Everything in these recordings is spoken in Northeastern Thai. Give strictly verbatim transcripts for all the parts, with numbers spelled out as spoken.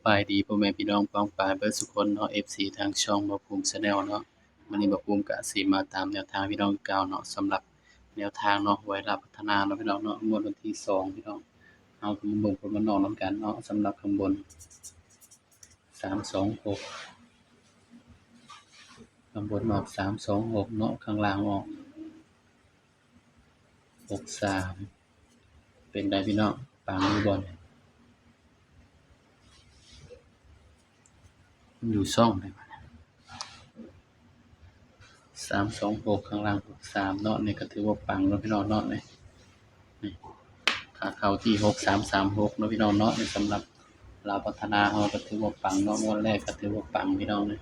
บายดีพ่อแม่พี่น้องป้องปายเบิดสุคนเนาะ เอฟซี ทางช่องบ่าวภูมิ Channel เนาะ มื้อนี้บ่าวภูมิก็สิมาตามแนวทางพี่น้องคือเก่าเนาะ สำหรับแนวทางเนาะ หวยลาวพัฒนาเนาะพี่น้องเนาะ งวดวันที่สองพี่น้อง เฮาก็มาเบิ่งผลมานอกนำกันเนาะ สำหรับข้างบน สามสองหก ข้างบนออก สามสองหก เนาะ ข้างล่างออก หกสาม เป็นไดพี่น้อง ปังอยู่บ่ มันอยู่ซ่องใดวะ สามสองหก ข้างล่าง หกสาม เนาะ นี่ก็ถือว่าปังเนาะพี่น้องเนาะ นี่ นี่ ถ้าเข้าที่ หกสามสามหก เนาะพี่น้องเนาะ นี่สำหรับลาวพัฒนาเฮาก็ถือว่าปังเนาะ งวดแรกก็ถือว่าปังพี่น้อง นี่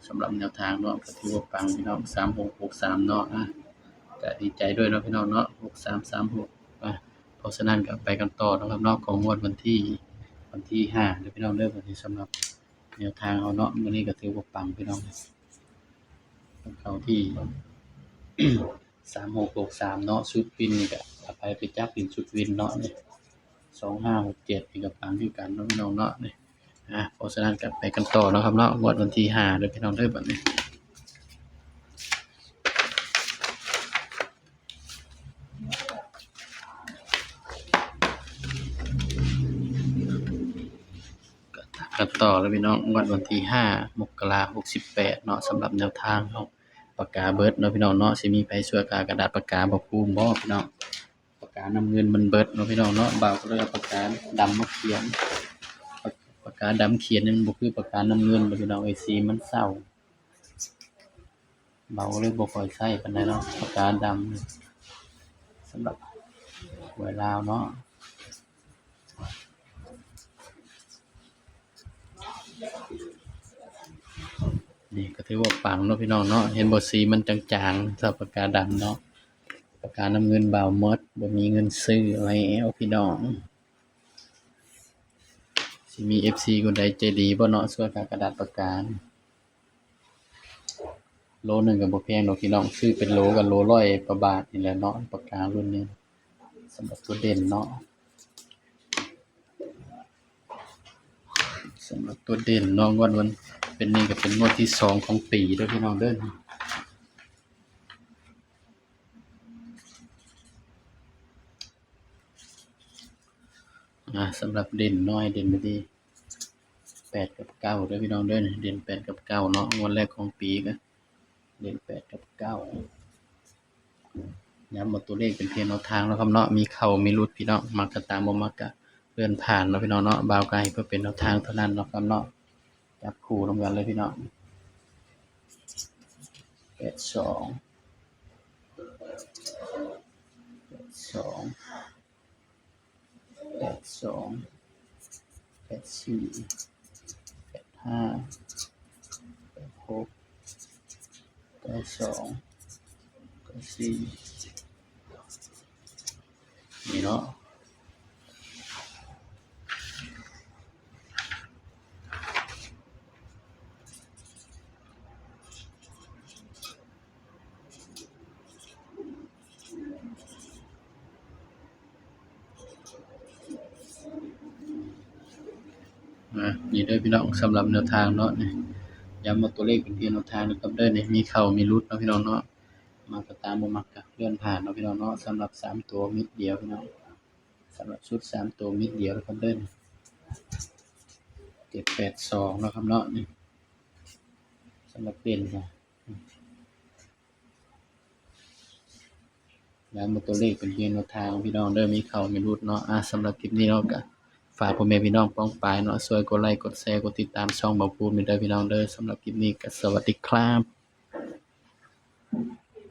สำหรับแนวทางเนาะ ก็ถือว่าปังพี่น้อง สามหกหกสาม เนาะ อ่ะ ก็ดีใจด้วยเนาะพี่น้องเนาะ หกสามสามหก อ่ะ เพราะฉะนั้นก็ไปกันต่อนะครับเนาะ ของงวดวันที่ วันที่ ห้า เด้อพี่น้องเด้อ วันนี้สำหรับแนวทางเฮาเนาะ มื้อนี้ก็ถือว่าปังพี่น้อง เข้าที่ สามหกหกสาม เนาะ ชุดวินนี่ก็ ถ้าไผไปจับเป็นชุดวินเนาะ นี่ สองห้าหกเจ็ด นี่ก็ปังคือกันเนาะพี่น้องเนาะ นี่ อ่ะ เพราะฉะนั้นก็ไปกันต่อเนาะครับเนาะ งวดวันที่ ห้า เด้อพี่น้องเด้อ บัดนี้ ก็ตามกันต่อแล้วพี่น้อง งวดวันที่ ห้า มกรา หกสิบแปด เนาะ สำหรับแนวทางของปากกาเบิดเนาะพี่น้องเนาะ สิมีไผช่วยกากระดาษปากกาบ่าวภูมิบ่พี่น้อง ปากกาน้ำเงินมันเบิดเนาะพี่น้องเนาะ บ่าวก็เลยเอาปากกาดำมาเขียน ปากกาดำเขียนนี่มันบ่คือปากกาน้ำเงินเนาะพี่น้องเอ้ย สีมันเศร้า บ่าวก็เลยบ่ค่อยใช้ปานใดเนาะ ปากกาดำ สำหรับหวยลาวเนาะ นี่ก็ถือว่าปังเนาะพี่น้องเนาะ เห็นบ่ สีมันจางๆ สำหรับปากกาดำเนาะ ปากกาน้ำเงินบ่าวหมด บ่มีเงินซื้อแล้วพี่น้อง สิมี เอฟซี คนใดใจดีบ่เนาะ ช่วยกากระดาษปากกา โลหนึ่งก็บ่แพงดอกพี่น้อง ซื้อเป็นโลก็โลร้อยกว่าบาทนี่แหละเนาะ ปากการุ่นนี้ สำหรับตัวเด่นเนาะ สำหรับตัวเด่นเนาะ งวดวัน เป็นนี่ก็เป็นงวดที่สองของปีเด้อพี่น้องเด้อ อ่า สำหรับเด่นน้อยเด่นไปที่ แปดกับเก้าเด้อพี่น้องเด้อ เด่นแปดกับเก้าเนาะ งวดแรกของปีก็เด่นแปดกับเก้า ย้ำว่าตัวเลขเป็นเพียงแนวทางเนาะครับเนาะ มีเข้ามีหลุดพี่น้อง มักก็ตาม บ่มักก็เลื่อนผ่านเนาะพี่น้องเนาะ บ่าวก็ให้เพื่อเป็นแนวทางเท่านั้นเนาะครับเนาะ จับคู่นำกันเลยพี่น้อง แปดสอง แปดสอง แปดสอง แปดสี่ แปดห้า แปดหก เก้าสอง เก้าสี่ นี่เนาะ อ่ะ นี่เด้อพี่น้อง สำหรับแนวทางเนาะ นี่ ย้ำว่าตัวเลขเป็นเพียงแนวทางนะครับเด้อ นี่ มีเข้ามีหลุดเนาะพี่น้องเนาะ มักก็ตาม บ่มักก็เลื่อนผ่านเนาะพี่น้องเนาะ สำหรับสามตัวเม็ดเดียวพี่น้อง สำหรับชุดสามตัวเม็ดเดียวนะครับเด้อ เจ็ดแปดสอง นะครับเนาะ นี่ สำหรับเด่นนะ ย้ำว่าตัวเลขเป็นเพียงแนวทางพี่น้องเด้อ มีเข้ามีหลุดเนาะ อ่ะ สำหรับคลิปนี้เนาะก็ฝากพ่อแม่พี่น้องป้องปายเนาะ ช่วยกดไลค์ กดแชร์ กดติดตามช่องบ่าวภูมิเด้อพี่น้องเด้อ สำหรับคลิปนี้ก็สวัสดีครับ